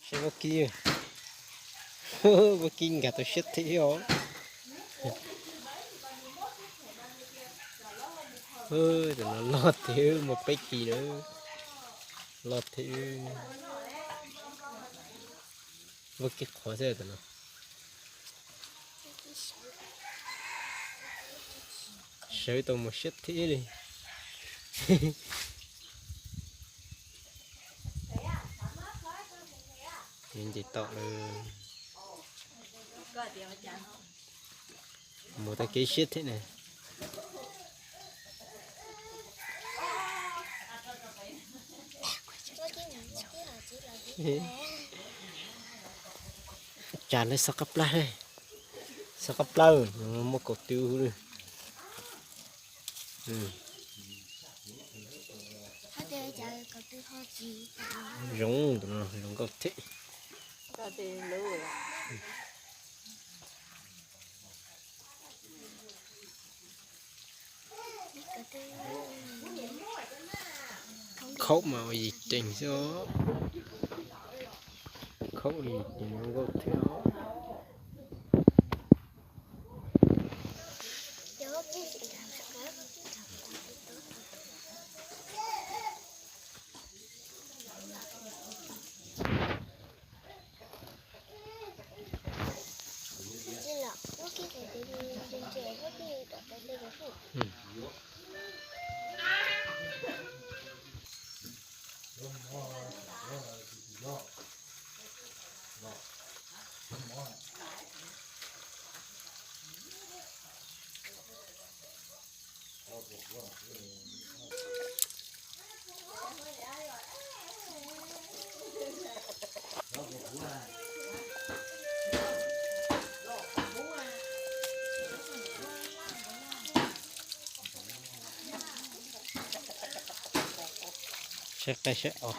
Saib vaub kib, vaub kib nkag tau siab thiab os. Tus no loj thiab, muaj peb kis na, loj thiab. Vaub kib qhuav xwb tus no. Sawv tau mus siab thiab li. Nce tom lawm, mus tau kev siab thiab ne. Tsam lawv xov qab plab, xov qab plab muaj kaum tw. Zoo, tus no zoo nkauj thiab. Khaub mas ua yim cees xwb os. Khaub ua yim cees, zoo nkauj thiab os. Saib qab saib os.